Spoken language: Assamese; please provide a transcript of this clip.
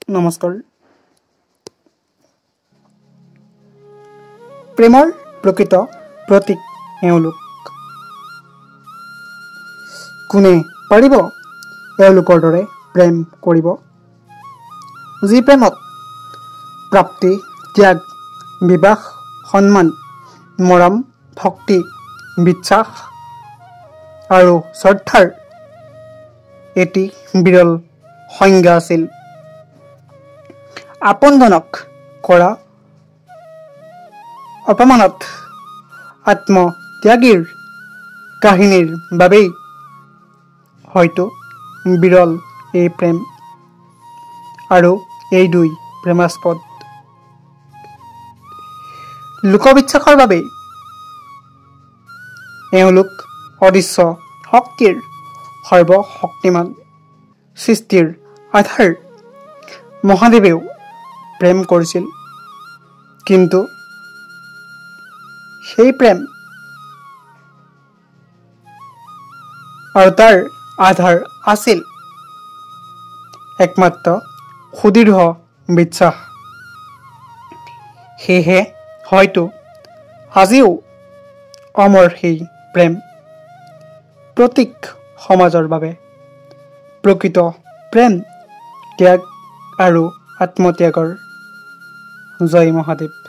নমস্কাৰ। প্ৰেমৰ প্ৰকৃত প্ৰতীক এওঁলোক। কোনে পাৰিব এওঁলোকৰ দৰে প্ৰেম কৰিব? যি প্ৰেমত প্ৰাপ্তি, ত্যাগ, বিবাহ, সন্মান, মৰম, ভক্তি, বিশ্বাস আৰু শ্ৰদ্ধাৰ এটি বিৰল সংজ্ঞা আছিল। আপোনজনক কৰা অপমানত আত্মত্যাগীৰ কাহিনীৰ বাবেই হয়তো বিৰল এই প্ৰেম আৰু এই দুই প্ৰেমাস্পদ। লোকবিশ্বাসৰ বাবেই এওঁলোক অদৃশ্য শক্তিৰ সৰ্বশক্তিমান সৃষ্টিৰ আধাৰ। মহাদেৱেও প্ৰেম কৰিছিল, কিন্তু সেই প্ৰেম আৰু তাৰ আধাৰ আছিল একমাত্ৰ সুদৃঢ় বিশ্বাস। সেয়েহে হয়তো আজিও অমৰ সেই প্ৰেম প্ৰতীক সমাজৰ বাবে। প্ৰকৃত প্ৰেম ত্যাগ আৰু আত্মত্যাগৰ। জয় মহাদেৱ।